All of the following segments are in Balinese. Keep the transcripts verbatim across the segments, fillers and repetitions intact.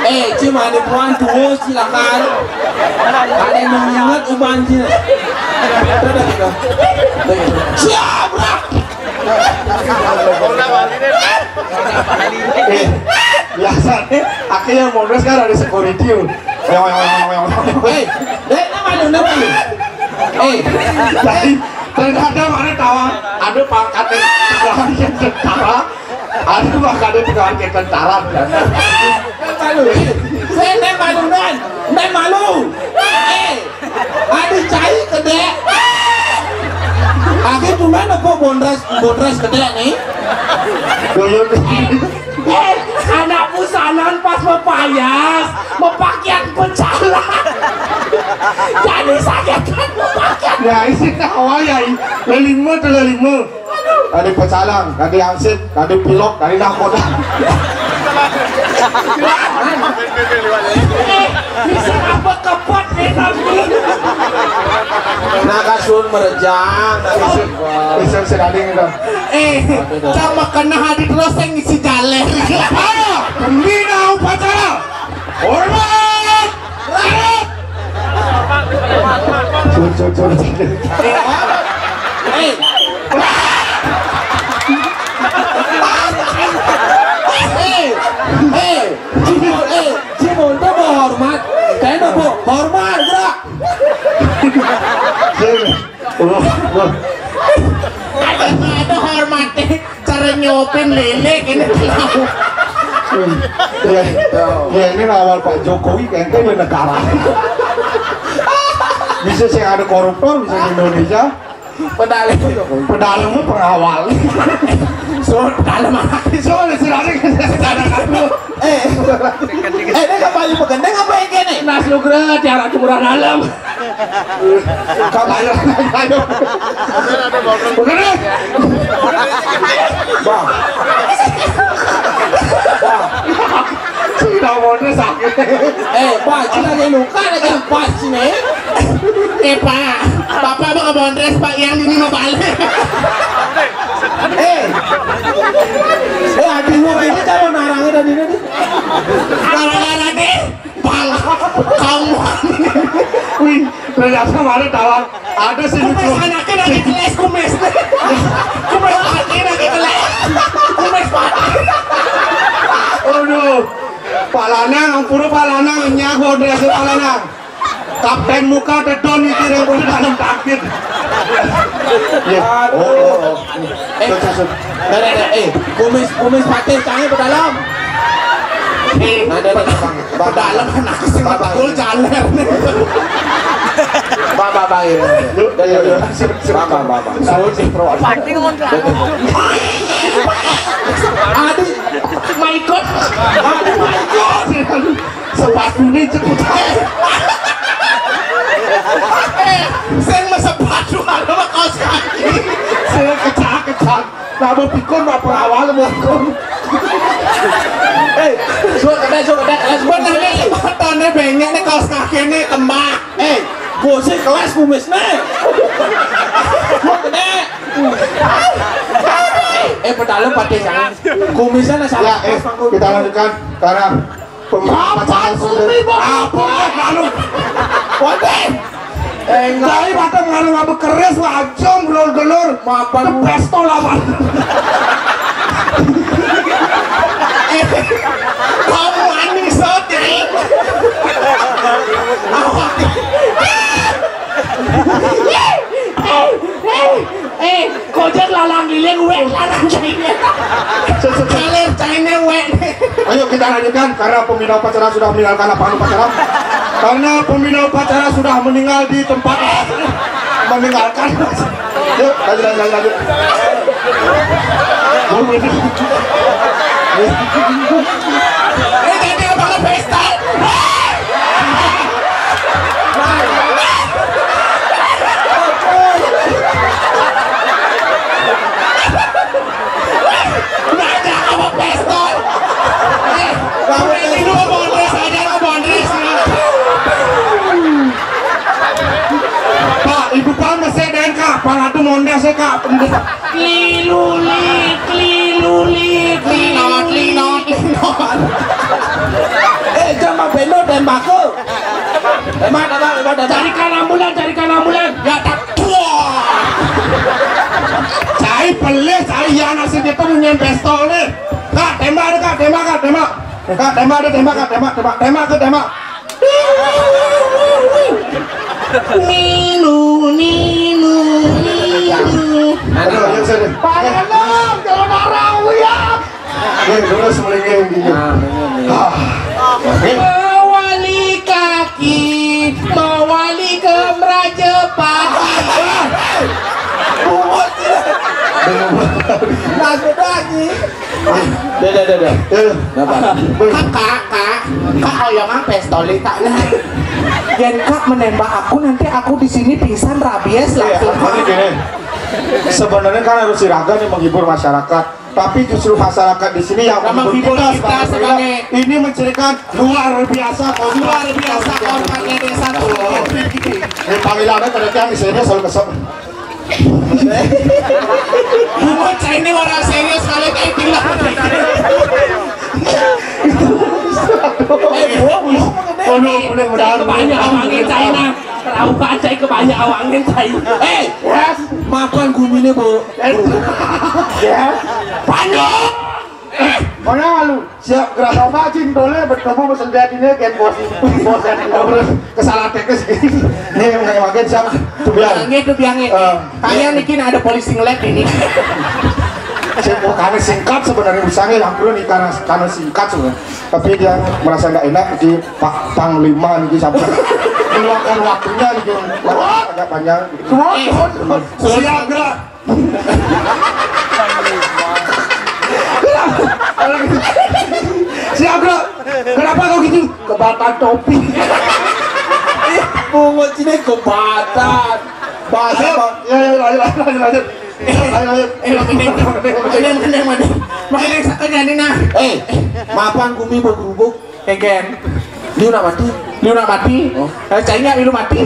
Eh, ci mani puan tuwo silakan. Ada yang ingat uban ci. Siap, brak. Eh, biasanya akhirnya modus kan ada security. Yang, yang, yang, yang, yang. Eh, dek, nama lu, nama lu? Eh, jadi ternyata mana tawa, ada pangkat yang tentara, ada pangkat yang tentara. Malu. Saya ndak malu, Dan. Ndak malu. Eh, ada cai kedek. Akhir tuh mana kok bondres, bondres kedek nih? Dulu. Eh, anak busanan pas mepayas, mepakian pecalang. Jadi sakit kan mepakian. Ya, isi tawa ya, i. Lelima tuh lelima. Aduh. Ada pecalang, ada hansip, ada pilok, ada nahkoda. Eh, bisa apa kepot nih, tapi? Nah, kasun merejang, nah, isi, isi sedading itu. Eh, sama kena hadir terus yang ngisi jaler. Ayo, pembina upacara. Hormat! Hormat! Cur, cur, cur, cur. Eh, eh. Eh, eh. Cimol, eh, Cimol, tuh mau hormat. Kayaknya mau hormat, gerak. Sini. Ada, ada hormatnya. Cara nyopin lele ini tahu. Ya, ya, ini awal Pak Jokowi kayaknya negara. Bisa sih ada koruptor, bisa di Indonesia. Pedalem. Pedalem pengawal. So, pedalem apa? So, ada sih, ada. Eh, eh, ini kampanye pegendeng apa yang kene? Nas Nugra, tiara cemurah dalam. Kampanye, kampanye. Bukan, eh? Bang. Bang. Sudah mau sakit. Eh, Bang, kita ada luka lagi pas sini. Eh, Pak, Bapak mau ke Bondres, Pak, yang ini mau balik. Eh. Eh, aduh, ini kan narangnya tadi, tadi. Gara-gara deh, pala kamu. Wih, ternyata mana tawa. Ada sih. Kumis anaknya lagi kelas kumis. Kumis anaknya lagi kelas. Kumis patah. Aduh. Pak Lanang, ampura Pak Lanang, nyaho dress Pak Lanang. Kapten muka tedon iki ring dalam takdir. Ya. Oh, oh, oh. Eh, sudah, sudah. Dah, dah, dah. Eh, kumis, kumis patih, cangnya pedalem. Eh, ada, ada, Bang. Bang. Pedalem anak sing betul jaler. Bang, Bang, Bang, ya. Yuk, yuk, yuk. Sip, sip. Bang, Bang, Bang, Bang. Sip, sip, Bang. Aduh, my God. Aduh, my God. Sepatunya cepet. Eh, sing mesepatu kalau kaos kaki. Sing kecak-kecak. Nama pikun apa awal mau pikun? Eh, suka kedai, suka kedai, kelas bener nih. Matanya bengek nih, kaos kaki nih kembang. Eh, gua sih kelas kumis nih. Suka kedai. Eh, pedalem patih jangan. Kumisnya salah. Ya, eh, kita lanjutkan karena Pemilu pacaran sudah. Apa malu? Waduh. Eh, enggak. Dari mata mengalu apa keris, wajong gelur-gelur. Mapan. Pestol apa? Eh, kamu manis, Sotri. Eh, eh, eh, kojak lalang liling, wek lalang jahitnya. Kalir caine, wek. Ayo kita lanjutkan karena pembina upacara sudah meninggalkan lapangan upacara. Karena pembina upacara sudah meninggal di tempat, meninggalkan. Yuk, lanjut, lanjut, lanjut, lanjut. Eh, jadi apa ke pesta? Nanya apa pesta? Eh, kamu ini dua bondres aja, lo bondres. Pak, ibu Pak, masih ada, Kak? Pak, atuh mondes ya, Kak. Kliluli, kliluli, kliluli. Linot, linot, linot. Tembak, tembak, tembak, tembak. Carikan ambulan, carikan ambulan. Ya tak. Wah. Cai pelih, cai ya nasib kita nunyian pistol nih. Kak, tembak deh, Kak, tembak, Kak, tembak. Kak, tembak deh, tembak, Kak, tembak, tembak. Tembak ke, tembak. Ninu, ninu, ninu. Aduh, ya sudah. Pak Enom, jangan marah, Uya. Nih, terus melingin gini. Ah, ini, ini. Ah. Mawali kaki, mawali ke Merajepati. Bungut. Bungut. Nah, sudah, Ji. Dah, dah, dah, dah. Eh. Kenapa? Kak, kak, kak, kak, kalau yang mang pistol, kak, nah. Yen kak menembak aku, nanti aku di sini pingsan rabies. Iya, langsung. Jadi gini. Sebenarnya kan harus siraga nih, menghibur masyarakat. Tapi justru masyarakat di sini yang menghibur kita sebagai, ini mencirikan luar biasa. Luar biasa kompak desa tuh. Ini panggilannya pada tiang di sini selalu kesel. Bungut, saya ini orang serius, kalau kayak bilang. Eh, bungut. Oh, no, boleh, mudahan. Banyak awangin, saya, nah. Terlalu banyak, kebanyakan awangin, saya. Eh, yes. Maafkan gumine, Bu. Yes. Panjang. Mana lu? Siap gerak. Coba cintole bertemu mesin ini gen bos. Bos gen. Kesalahan teknis. Nih, yang makin siap. Tuh, biar. Biangnya tuh, biangnya. Eh. Kalian bikin ada polisi ngeliat ini. Saya mau kami singkat sebenarnya usahanya yang perlu nih karena, karena singkat sebenarnya. Tapi dia merasa nggak enak di Pak Panglima nih sampai meluangkan waktunya nih agak panjang. Semua. Eh, siap gerak. Siap, Bro. Kenapa kau gitu? Kebatan topi. Ih, bungut sini kebatan. Bahasa. Ayo, apa? Ya, ya, lanjut, lanjut, lanjut, lanjut. Ayo, lanjut. Eh, mending, mending, mending, mending. Mending satunya nih, nah. Eh, mapan gumi bergubuk. Egen. Liu nak mati? Liu nak mati? Oh. Eh, cainya milu mati.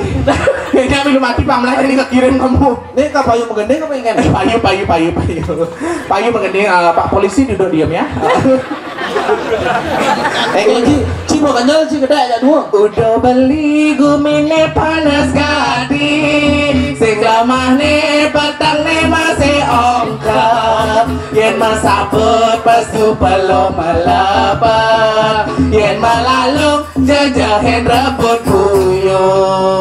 Cainya milu mati, Pak Melati ini kekirim kamu. Ini kak payu menggending apa ingin? Eh, payu, payu, payu, payu. Payu menggending, eh, Pak Polisi duduk diam ya. Eh, Ci, Ci mau kenyal, Ci gede aja dua. Udah beli gumine panas gadi, sing lemah ne petang ne masih ongkep. Yen mesabut pesu pelom melepat, yen melalung jejehin rebut buyung.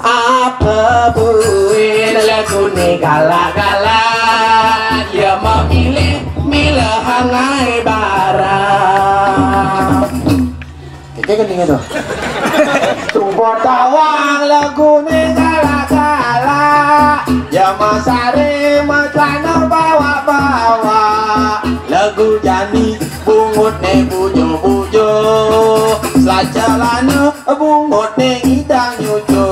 Apa buin lagu ni galak-galak, ya memilih milah hangai barang. Keke kening itu. Coba tawang lagu ni galak-galak. Ya masari macana bawa-bawa. Lagu jani bungut ne bujo-bujo. Selajalana bungut ne idang nyujo.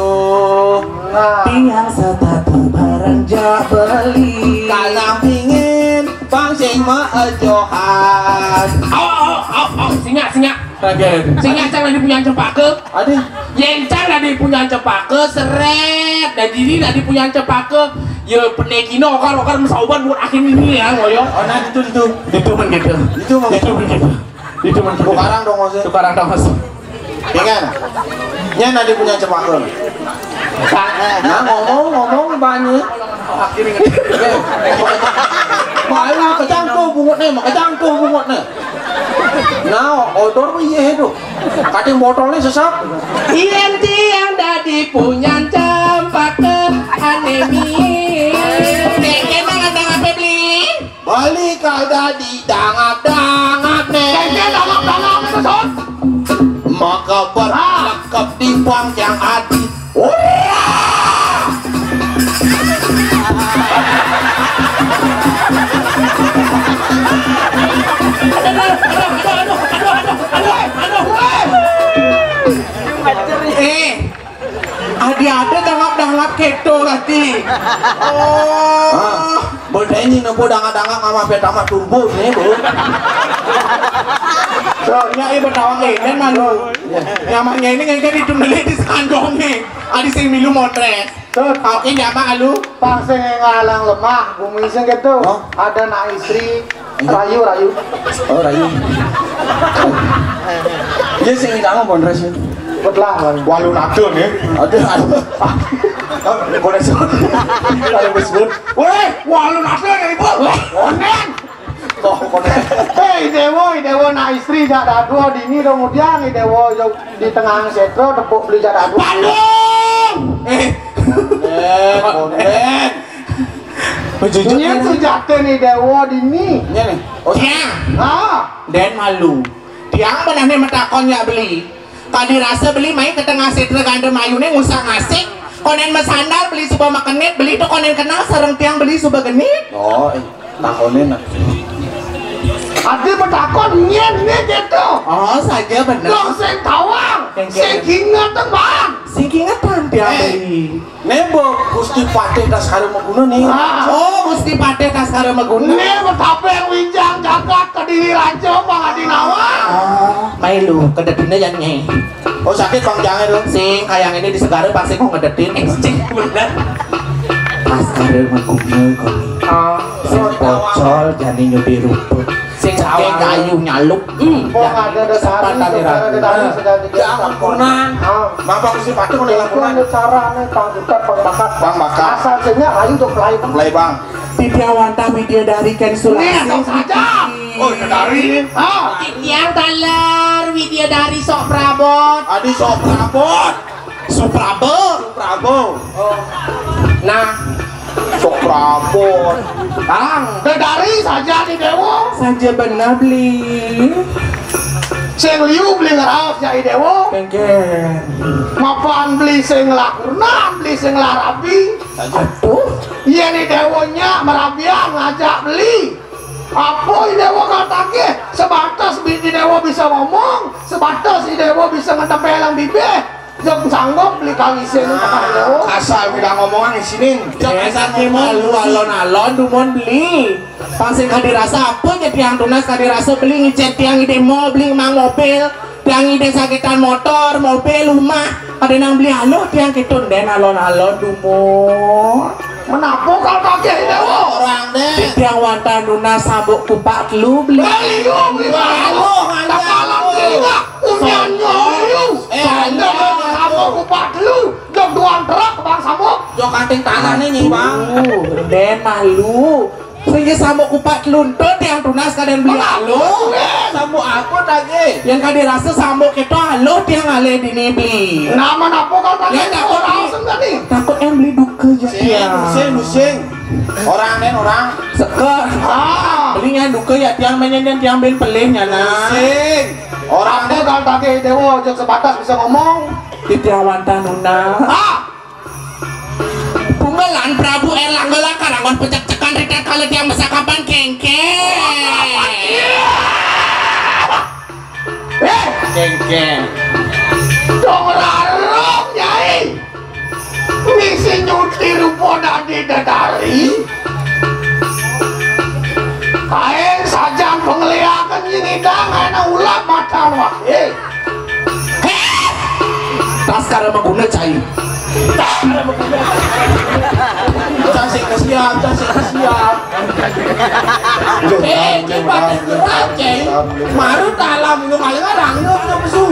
Tiang setata barang jak beli. Kalang pingin bang sing maejohan. Au, au, au, au, singak, singak. Raden. Sing nyacang dadi punyan cempaka. Adi. Yén cang dadi punyan cempaka, seret. Dadi dadi punyan cempaka. Ya, penekina okar-okar mesauban buat akhir ini ya, ngoyo. Oh, nah, itu, itu. Itu men gitu. Itu men gitu. Itu men gitu. Tukarang dong, Mas. Tukarang dong, Mas. Ingat. Nyén dadi punyan cempaka. Nah, ngomong, ngomong banyak. Malah kecangkuh bungutnya, mah kecangkuh bungutnya. Nah, odor mah iya itu. Kating botolnya sesak. Yén tiang dadi punyan cempaka anémia. Nek emang ada apa beli? Balik kagak didangap-dangap nih. Kagak dangap-dangap itu, Son. Maka berlekep di bangkang adi. Wah! Eh, adi ada dangap-dangap keto kati. Oh. Ah, boleh ini nempo dangap-dangap sama pertama turbo nih, Bu. Soalnya ibu tawang ini malu. Nyamannya ini ngengke di tumeli di sekandong nih. Adi sing milu motres. Oke, nyaman alu. Pang sing ngalang lemah, bumi sing gitu. Oh. Ada nak istri, rayu, rayu. Oh, rayu. Iya sing ngidang motres ya. Betul lah. Walu nada nih. Aduh, aduh. Koneksi. Kalau disebut, weh, walu nada nih, Bu. Konen. Kok konen? Hei, Dewo, Dewo nak istri jak dadua dini dong udiang, Dewo di tengah setro tepuk beli jak dadua. Bandung. Eh. Konen, konen. Bujujuknya tuh jatuh nih Dewo dini. Ini nih. Oh, ya. Ah. Den malu. Tiang benehné matakon nyak beli. Kadi rasa beli mai ka tengah sétra gandum ayuné ngusah ngasik. Konen masandar beli suba makenit, beli to konen kenal sareng tiang beli suba genit. Oh, eh, takonin nah. Adi matakon nyén né gitu. Oh, saja bener. Loh, sing tawang, sing kinget tembang. Sing kingetan tiang beli. Né, Mbok, Gusti Patih Taskara Maguna né. Ah. Oh, Gusti Patih Taskara Maguna. Né, betapéng wijang jagat Kediri Raja Pangadinawa. Oh, mailu kedetine jan nyai. Oh, sakit pang jange to. Sing kayang ini di segara pasti mau ngedetin. Sing bener. Taskara Maguna kok. Oh. Sing pocol jani nyudi rumput. Sing kayu nyaluk. Hmm. Kok ada dasar. Ada dasar. Ya, ampun. Ah. Bapak Gusti Patih udah laporan. Itu carane panggugat pangbakat. Pangbakat. Asal senya ayu tuh pelai, Bang. Pelai, Bang. Titiang wantah Widya Dari Ken Sulasi. Nih, sok saja. Oh, Widya Dari. Ah. Titiang taler Widya Dari sok prabot. Adi sok prabot. Suprabo. Suprabo. Oh. Nah. Sok prabot. Bang. Widya Dari saja nih, Dewo. Saja bener, beli. Sing liu beli ngeraos jai Dewo. Kengken. Mapan beli sing lakurnan, beli sing larabi. Aduh. Iya nih Dewonya merabian ngajak beli. Apa i Dewo katake? Sebatas bini Dewo bisa ngomong, sebatas i Dewo bisa ngetempel yang bibir. Jok sanggup beli kang isin. Nah, asal bilang ngomongan isinin. Jok asal malu alon-alon dumon beli. Pang sing kadi rasa apa nya tiang tunas kadi rasa beli ngicet tiang ide mau beli mang mobil. Tiang ide sakitan motor, mobil, rumah. Ada nang beli aluh tiang kitun den alon-alon dumon. Menapo kal kaki ide wo? Orang deh. Tiang wantah nunas sabuk kupak telu beli. Beli yo beli baru. Tapalan beli. Unyan yo beli. Eh, sabuk kupak telu. Jok duang truk bang sabuk. Jok kanting tanah nih nyi bang. Den malu. Sing sabuk kupak telu ento tiang tunas kadén beli aluh. Sabuk apa tadi? Yang kadén rasa sabuk kita aluh tiang alé dini beli. Nama napa kau tadi? Ya, takut orang beli. Takut yang beli duka ya tiang. Pusing, pusing. Orang nen orang. Seka. Ah. Beli yang duka ya tiang, mainnya tiang ben pelih ya nah. Pusing. Orang nen kau tadi Dewo aja sebatas bisa ngomong. Di tiang wantah nuna. Ah. Punggelan Prabu Erlangga lakar anggon pecek-cekan rita kala tiang mesakapan kengkeng. Eh, kengkeng. Dong rarong, Nyai. Misi nyuti rupa dadi dedari. Kain sajan pengeliakan nyingidang ana ulap matan wae. Taskara maguna cai. Taskara maguna. Cai sing kasihan, cai sing kasihan. Eh, ki batis kurang, cai. Maru talam lu maling arang lu pesu.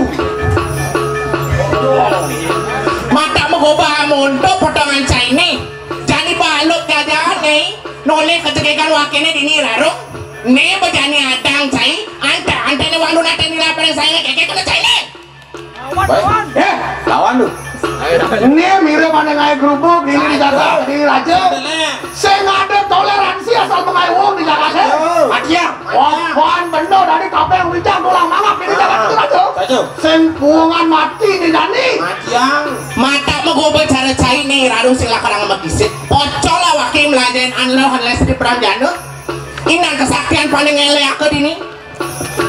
Mata magoba monto potongan cai nih. Jani baluk jajan nih. Noleh kacegegan wakene dini rarung. Né bejani adang cai. Anta, anta né wandu nate nila pada saya keke kena cai né. Baik. Eh, lawan lu. Ini mirip ada ngai kerupuk, ini di Jakarta, di Raja. Sing ada toleransi asal mengai wong di Jakarta. Ayo. Adia, wapan bendo dari kapeng wijang tulang mangap ini Jakarta itu Raja. Sing puungan mati di jani. Matiang. Mata magoba cara cai né, rarung sing lakar anggon makisit. Pocol lah wakim laden anlo hanles di pramjana. Inang kesaktian paling ngeleake dini.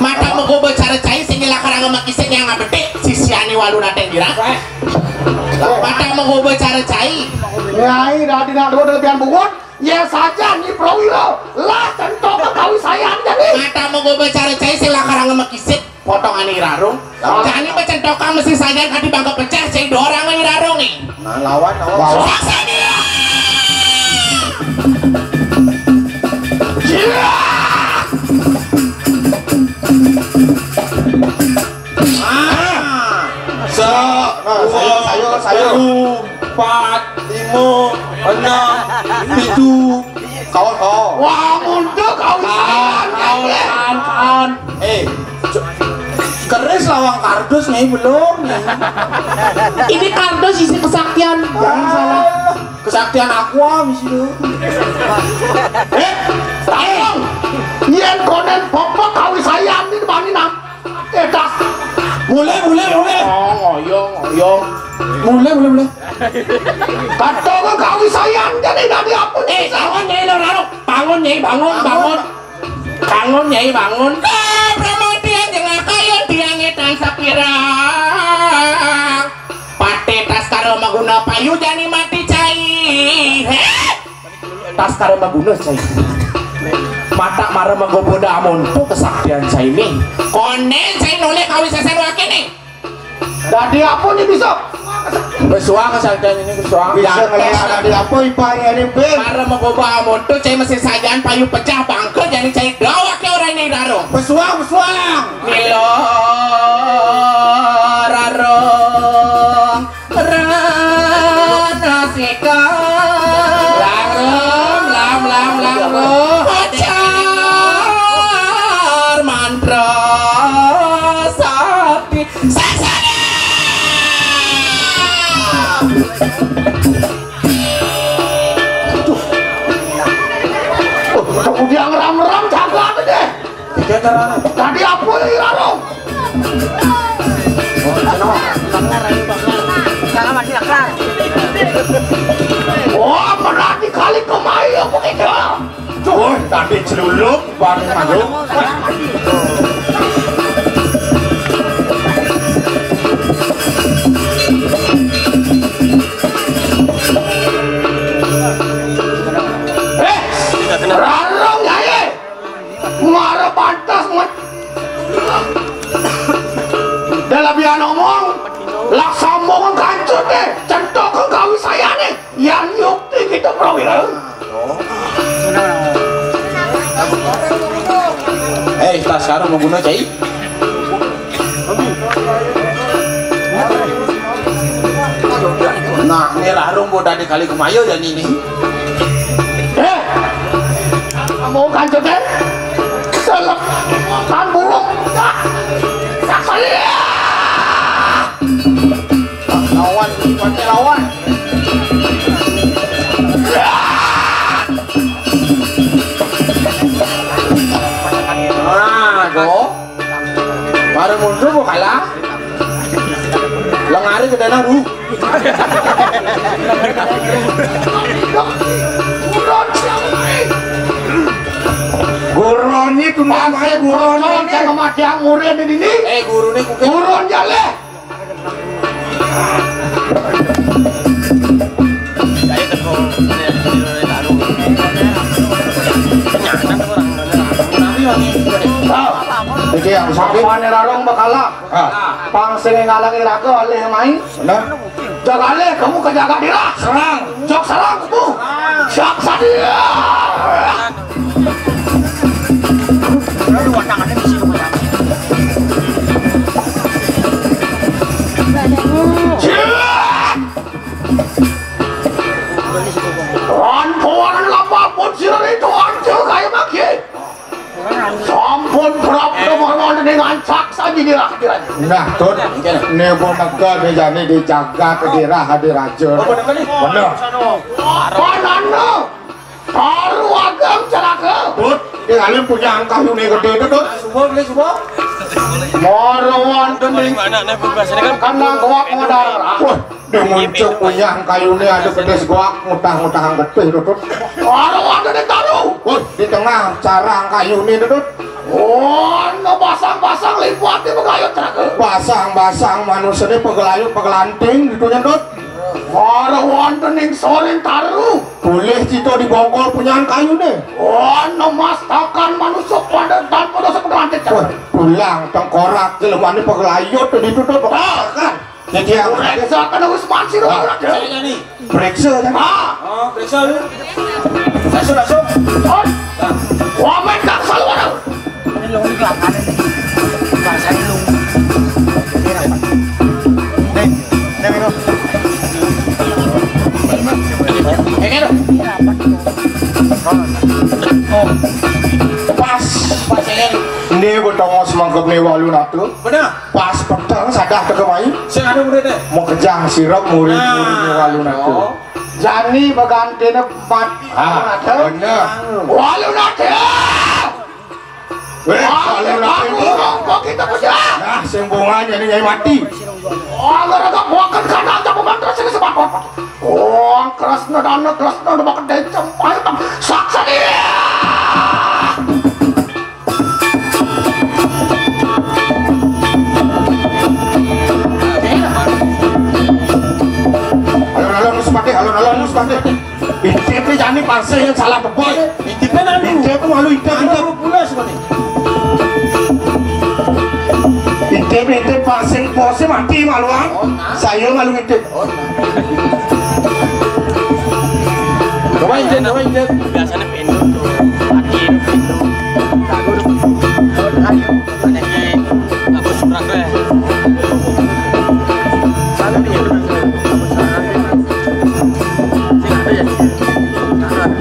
Mata magoba cara cai sing lakar anggon makisit yang ngabetik sisiane walu nateng dira. Mata magoba cara cai. Nyai dadi nak dua lebihan bungut. Ya saja ni prawira. Lah tentu ketahui saya jadi. Mata magoba cara cai sing lakar anggon makisit. Potongane irarung. Jani macentokan mesti sajan kadi bangka pecah sing dorang irarung nih. Nah, lawan, lawan. Lawan. Paksa dia. Ah, so. Telu, empat, lima, enam, pitu. Kawan, kawan. Wah, mundur kau. Kawan, kawan, kawan, kawan. Eh, co-, keris lawang kardus nih belum nih. Ini kardus isi kesaktian. Jangan salah. Kesaktian aku ah, misi dulu. Eh, tayang. Yen konen papa kawis ayam ini bani nang. Eh, tas. Boleh, boleh, boleh. Oh, ngoyong, ngoyong. Boleh, boleh, boleh. Kata ke kawis ayam jadi dadi apa? Eh, bangun, Nyai, lo, lo. Bangun, Nyai, bangun, bangun. Bangun, Nyai, bangun. Ah, pramatian jengah kayon tiang etan sapira. Pate taskara maguna payu jani mati cai. Heh! Taskara maguna cai. Mata mara magoboda amonto kesaktian cai nih. Konen cai noleh kawisesan wakene. Dadi apa nih bisa? Besuang kesaktian ini besuang. Bisa ngelihat dadi apa ipanya ini, Pin? Mara magoboda amonto cai mesin sajaan payu pecah bangker jani cai dawake orang ini darung. Besuang, besuang. Milo rarong ranasika. Larung, lam, lam, larung. Ajar mantra sakti. Sasana. Tuh. Oh, kemudian ram-ram jagat deh. Tiga cara. Tadi apa yang dilarang? Wah, pernah dikali kemai apa kita? Tuh, tadi celuluk, baru masuk. Eh, rarong ya, ye? Mara pantas met. Dah labihan omong, lak sambung kancut deh, centok ke gawi saya nih, yang yukti kita prawira. Eh, tas sekarang mau guna cai. Nah, ini larung boda di kali kemayo dan ini. Eh, kamu kan cete? Selek kan burung. Saya. Lawan, bukannya lawan. Nah, do. Baru mundur kok kalah. Lengari ke dana, Bu. Guroni tuh namanya guroni. Saya kematian murid di sini. Eh, gurune kuke. Gurun jaleh. Iki yang sakit. Apa nih rarong bakalah? Ah. Pang sing ngalangi raga alih mai. Bener. Jagalih, kamu ke jaga dira. Serang. Jok serang kamu. Siap sadia. Siap. Wan, wan, lapa pun sirah itu, anjir, kayak maki. Sampun prapta marma dening ancak saji dirah-dirah. Nah, Tut, niku mega dijani di jagat dirah diraja. Oh, bener, bener. Bener. Panana, taru ageng celaka. Tut, tingali punya angkah yune gede itu, Tut. Subuh, beli subuh. Marwan dening. Mana, nek bebas ini kan. Kanang goak modar. Wah. Di muncuk uyah kayune anu gedhe segoak ngutah-ngutahang getih, Tutut. Ora ada ning taru. Woi, di tengah carang kayune, Tutut. Oh, no basang-basang lipat di pegayut raga. Basang-basang manusane pegelayut pegelanting gitu, Tut. Ora wonten ing soring taru. Boleh cita dibongkol punyan kayune. Oh, no mastakan manusa pada tanpa dosa pegelanting. Woi, pulang tengkorak jelemane pegelayut, Tutut. Ah, kan. Jadi aku reksa kena Usman sira ora, Dek. Saya nih. Periksa kan? Ah. Oh, periksa lu. Langsung, langsung. Oh. Nah. Wamen kang saluara. Ini lo ini kelaparan ini. Bahasa ini lo. Ini rapat. Nih, nih minum. Dé betongos mangkepné Walunata. Bener. Pas peteng sadah teka mai. Sing anu muridné. Makejang sirep murid-muridné Walunata. Oh. Jani bagantine mat. Ah, Walunata. Bener. Walunata. Wéh, Walunata. Kok kita kerja? Nah, sing bunganya ini nyai mati. Oh, gara-gara buakan kandang jamu mantra sini sebab. Oh, Kresna Dana, Kresna Dana bakal dicempai, Bang. Saksa dia. Alon-alon Gus Patih, alon-alon Gus Patih. Intip jani parsing salah tebak. Intipnya nanu. Intip malu intip, intip. Anu pulas kok nih. Intip, intip parsing bosé mati maluan. Oh, nah. Saya malu intip. Oh, nah. Coba intip, coba intip. Biasanya pintu tuh. Mati itu pintu. Takut. Ayo. Ada di Agus Purangga ya. Sana nih, Agus Purangga. Sing ada ya? Sana ada.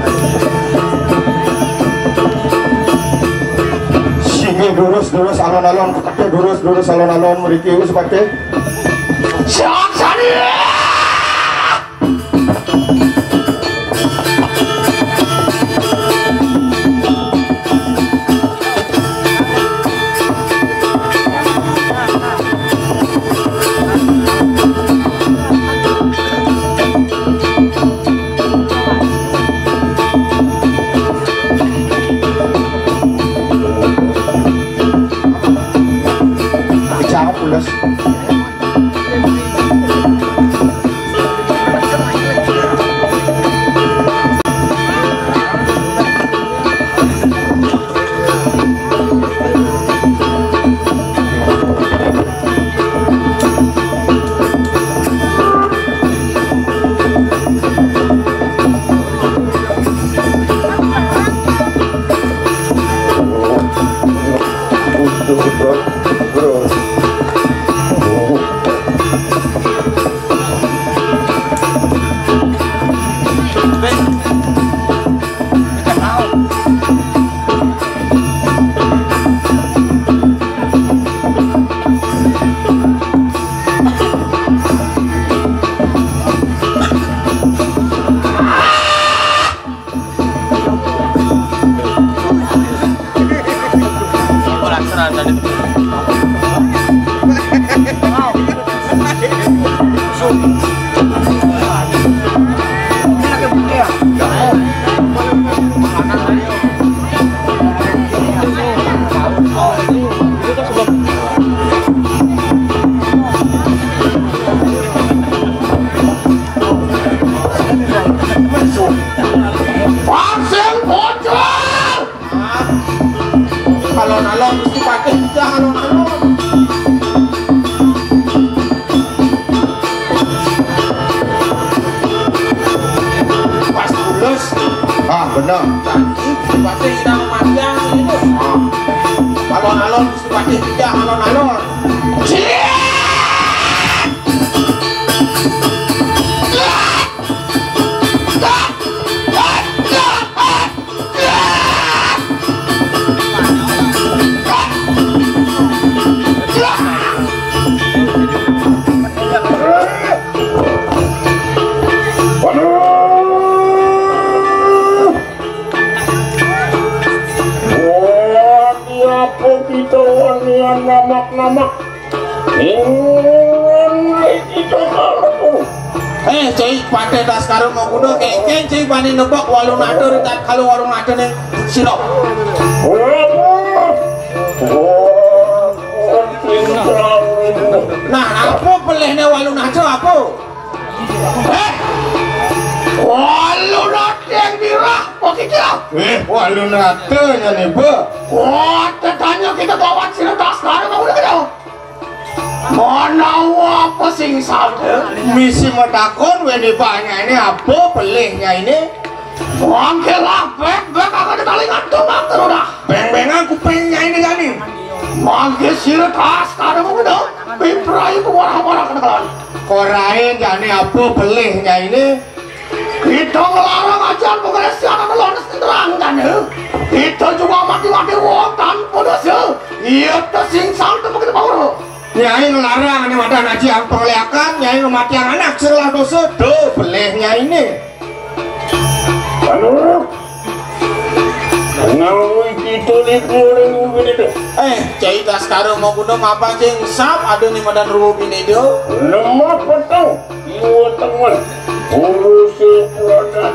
Singgih durus, durus alon-alon, durus, durus alon-alon mriki wis pakai. Siap, Sani! Kecap pulas. Parsing bocor. Alon-alon Gusti Patih, jah alon-alon. Pas pules. Ah, bener. Janji Gusti Patih kita mati itu. Ah. Alon-alon Gusti Patih, jah alon-alon. Ciat! Aduh. Wah, tiap kita wanian namak-namak. Eh, cai, Patih Baskara Mangkuda, kéngkén cai bani nebak Walunata ri tatkala Walunata ning sirep. Nah, apa pelihné Walunata apa? Eh, Walunata yang dirah, kok gitu? Eh, Walunata nyané ba. Wah, tetanya kita gawat sira Baskara Mangkuda. Manawa apa sing salah? Misi matakon, wéné banyak ini apa pelihnya ini? Mangké lah, bek-bek aku ditalingan tumbak terus dah. Beng-bengan kupingnya ini jani. Mangké sira Baskara Mangkuda, piprai ku warah-warah kenekelan. Korain jani apa pelihnya ini? Kita ngelarang aja bukan siaran lo harus terang jani. Kita juga mati-mati wonten pada se. Iya, ta sing salto begitu power. Nyai nglarang ané madan aji ampang liakan, nyai ngamatiang anak sing ngelah dosa, do pelih nyainé. Anu, ngawi kita lihat orang ini deh. Eh, cai Baskara mau guna mapan sing sap ada né madan ruwa bineda. Lemah peteng. Iwa temen. Urusi kuadan.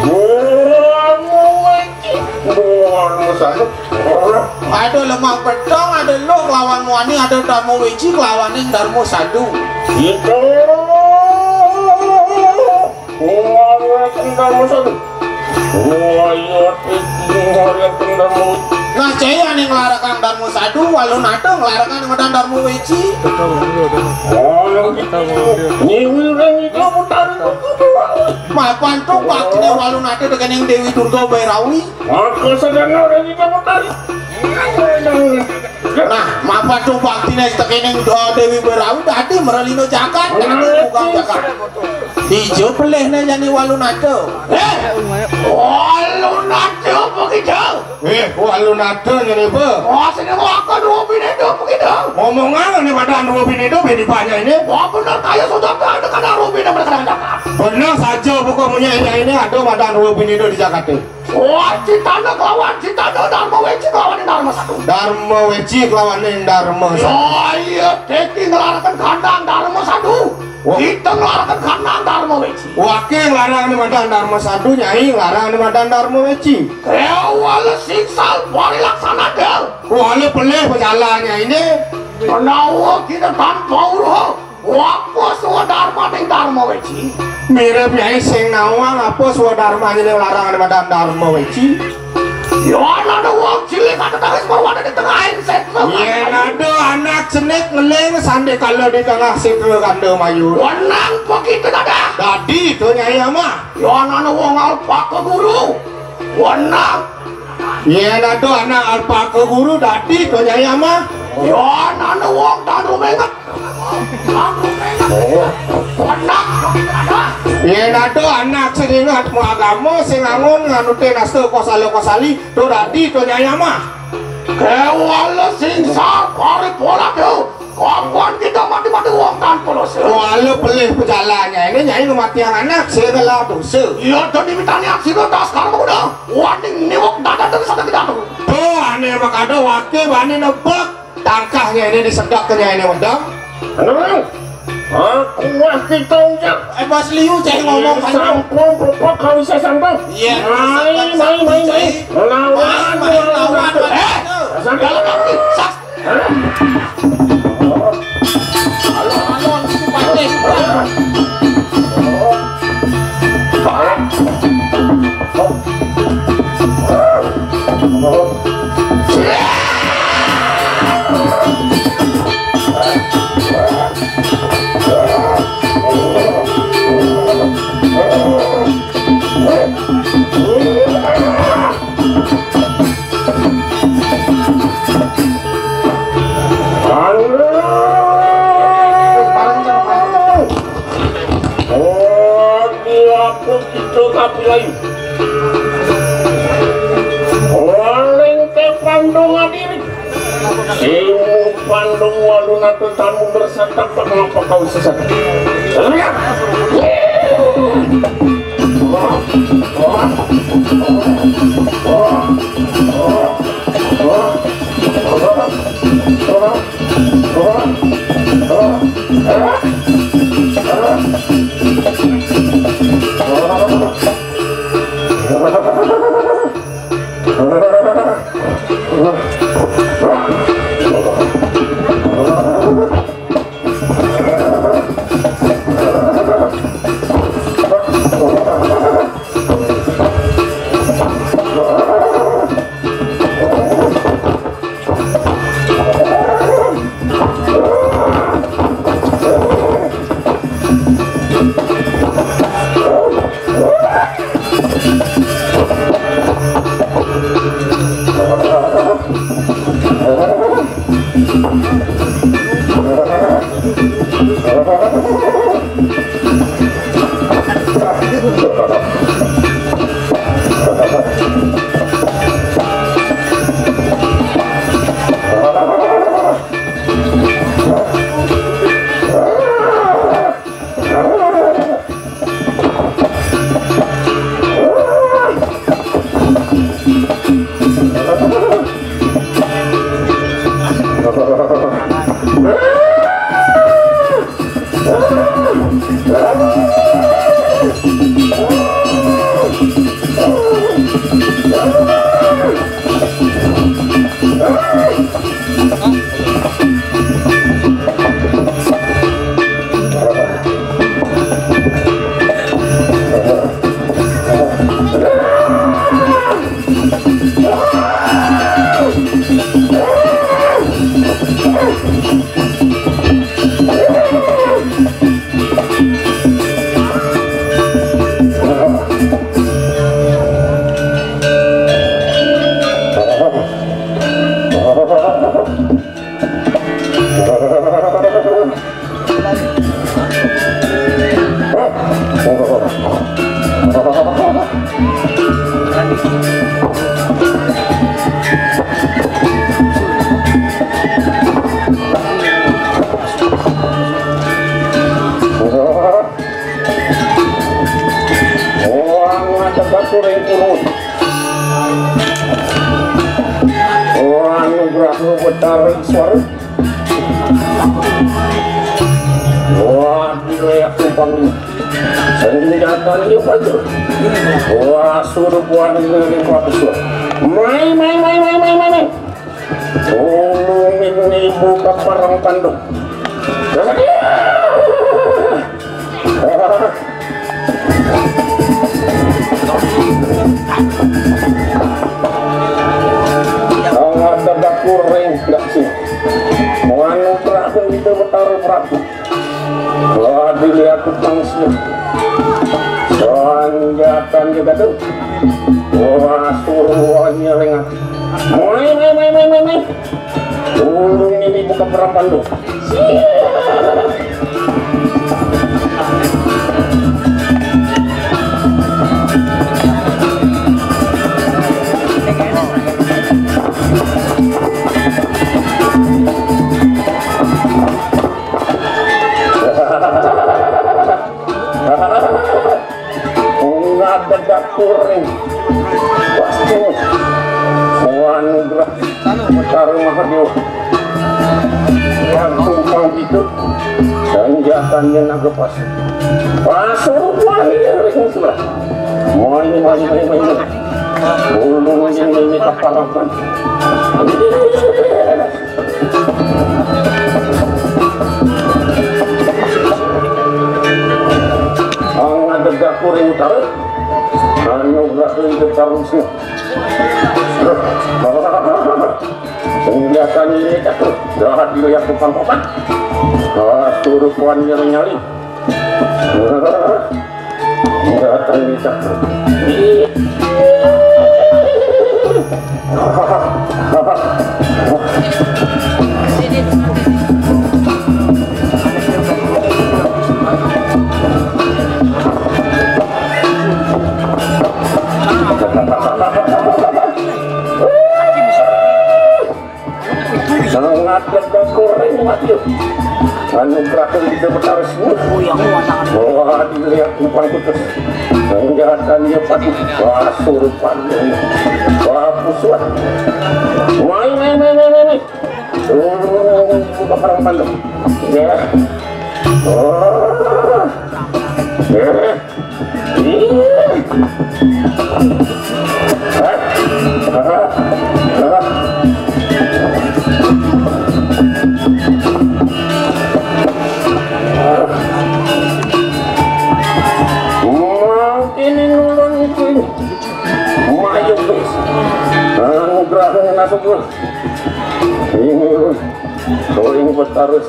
Wong wajib. Wong sanu. Ada lemah peteng, ada luh kelawan muani, ada Darma Weci kelawaning Darma Sadu. Itu. Wong Darma Sadu. Wong Darma. Nah, cai ané nglarakang Darma Sadu, Walunata nglarakang madan Darma Weci. Nyiwi ring iko putar. Mapan to baktiné Walunata tekening Déwi Durga Bairawi. Maka sedana ring iko putar. Nah, mapan to baktiné tekening, eh, Déwi Bairawi dadi mralina jagat, dadi tukang jagat. Dija pelihné jani Walunata. Eh, Walunata apa kita? Eh, Walunata nyene apa? Oh, sini makan ruwa bineda apa kita? Ngomongan ini madan ruwa bineda, bini banyak ini. Wah, bener kaya sudah ada kada ruwa bineda berkadang jagat. Bener saja, bukan punya ini, ini ada madan ruwa bineda di Jakarta. Wah, citana kelawan, citana Darma Weci kelawan Darma Sadu. Darma Weci kelawan Darma Sadu. Ya, iya, teki ngelarakan kandang Darma Sadu. Wah. Kita ngelarakan kandang Darma Weci. Wake nglarang né madan Darma Sadu, nyai nglarang né madan Darma Weci. Kewala singsal parilaksana del. Wala pelih pejalannya ini. Menawa kita tanpa uruh. Apa swadarma ning Darma Weci? Mirip nyai sing nawang apa swadarma nyene nglarang né madan Darma Weci. Yo, ana wong cilik ada tangis perwana di tengah setra. Yen ada anak cenik ngeling sandikala di tengah setra kanda mayu. Wenang begitu dadi. Dadi to nyai amah. Yo, ana wong alpaka guru. Wenang. Yen ada anak alpaka guru dadi to nyai amah. Yo, ana wong tan rumenget. Tan rumenget. Wenang. Yen ada anak sing inget mu agama, sing angon nganutin asta kosala kosali, to dadi to nyai amah. Kewala singsar paripurna to. Kapan kita mati-mati wong tanpa dosa? Wala pelih pejalannya ini nyai ngematiang anak segala dosa. Iya, dadi mitani aksina tas karma kuda. Wani niwak dada dadi sadar tidak tahu. Tuh, ane makada wake bani nebak. Tangkahnya ini disedak ke nyai ini wedang. Anu, aku wah kita ujak. Eh, Bos Liu, cai ngomong, Bos Liu. Sampun, pupuk, kau bisa sampun. Iya. Mai, mai, mai, mai. Lawan, lawan, lawan. Eh, dalam lagi. Sas. Aku kita kapilayu. Orang ke pandung adiri. Sing pandung walu natu tamu bersantak, mengapa kau sesat? Lihat. Oh, anugerah Betara Iswara. Wah, gila ya, tumpang ini. Senjatanya apa tuh? Wah, suruh buat ini, ini, apa tuh? Mai, mai, mai, mai, mai, mai, mai. Tulung ini buka parang panduk. Sangat ada kuring, nggak sih? Menganu terakhir itu bertaruh Prabu. Wah, dilihat tukang sih. Sanjatan juga tuh. Wah, suruhannya ringan. Mai, mai, mai, mai, mai, mai. Tulung ini buka perapan tuh. Ngadeg dapur nih. Pasti nih. Wah, anugerah Betara Mahadewa. Yang tumpang itu, tanjakannya naga pasir. Pasur wani yang ring surat. Wani, wani, wani, wani. Ulu ini, ini kaparapan. Ang ngadeg aku ring utara, anu bakal ditarusin. Senjata ini tak dahat dilihat tukang obat. Ah, suruh puan nyali-nyali. Datang di tak. Sangat lega goreng mati. Anu berakhir di Betara Semua. Wah, dilihat kumpang putus. Senjata dia padu. Wah, surupan. Wah, pusuan. Mai, mai, mai, mai, mai, mai. Oh, buka parang panduk. Ya. Oh. Ya. Iya. Hah? Hah? Hah? Mangkin ini nulung itu ini. Maju, guys. Anugerah masuk, guys. Ini, guys. Soling petarus.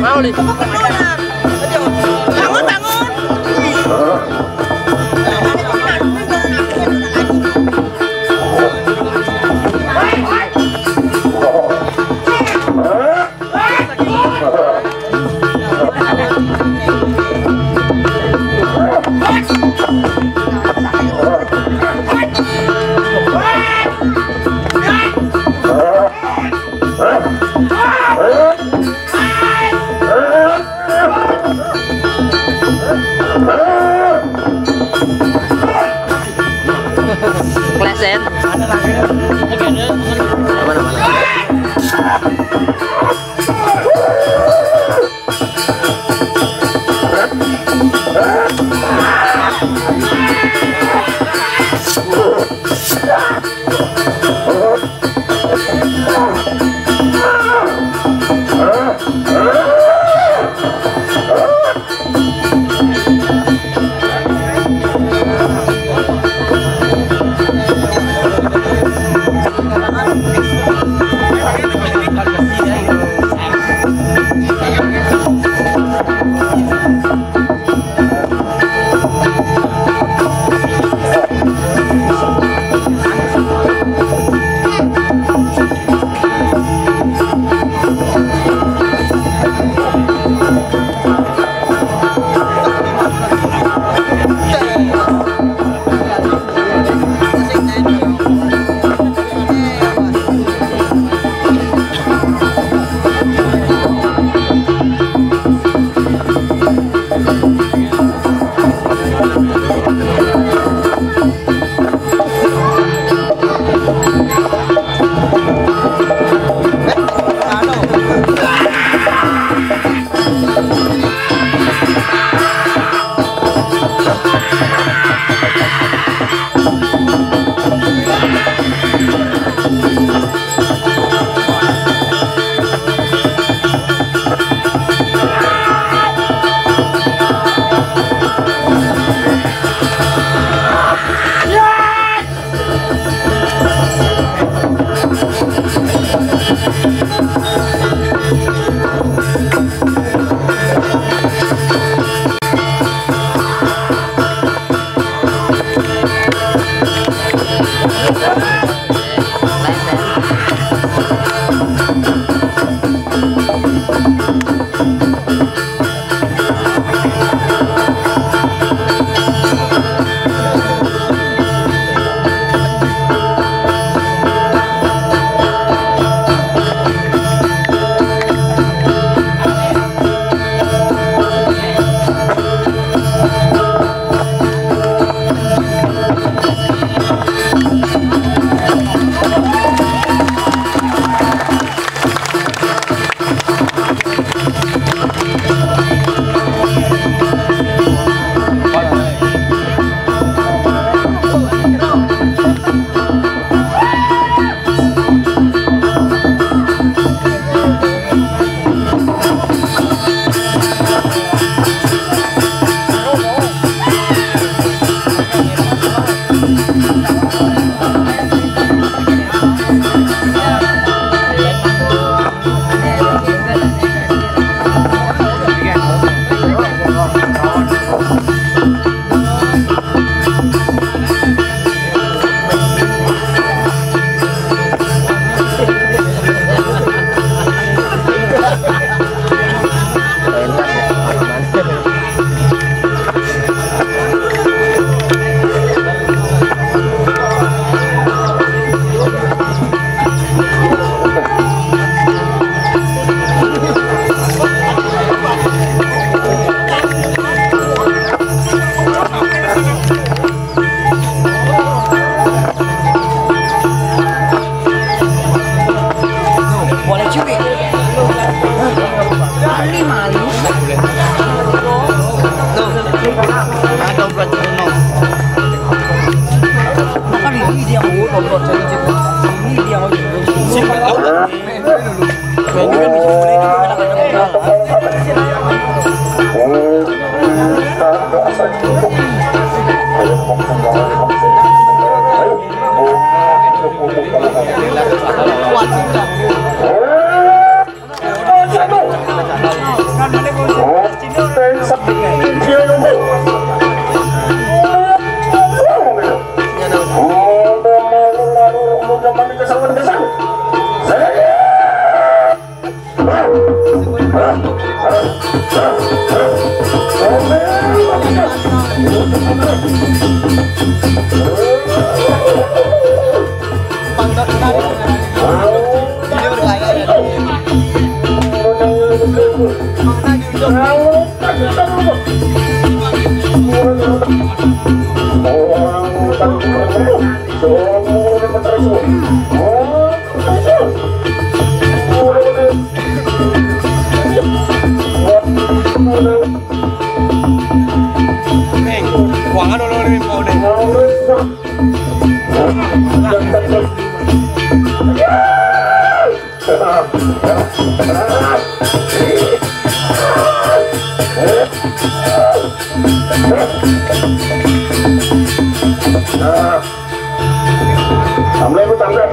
Mau nih. Bangun, bangun. Kleset. Mana, mana? Nih, buangan dulu nih, mau deh. Assalamualaikum, Tante.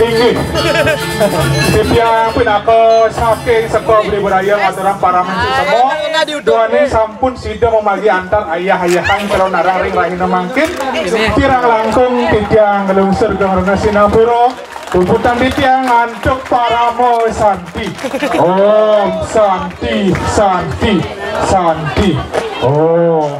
Inggih. Titiang pinaka saking Sekolah Budi Budaya ngaturang parama suksma. Duaning sampun sida mamargi antar ayah-ayahan kalawan narang ring rahina mangkin. Kirang langkung titiang nglungsur geng rena sinampura. Puputang titiang antuk parama santi. Om santi, santi, santi. Om.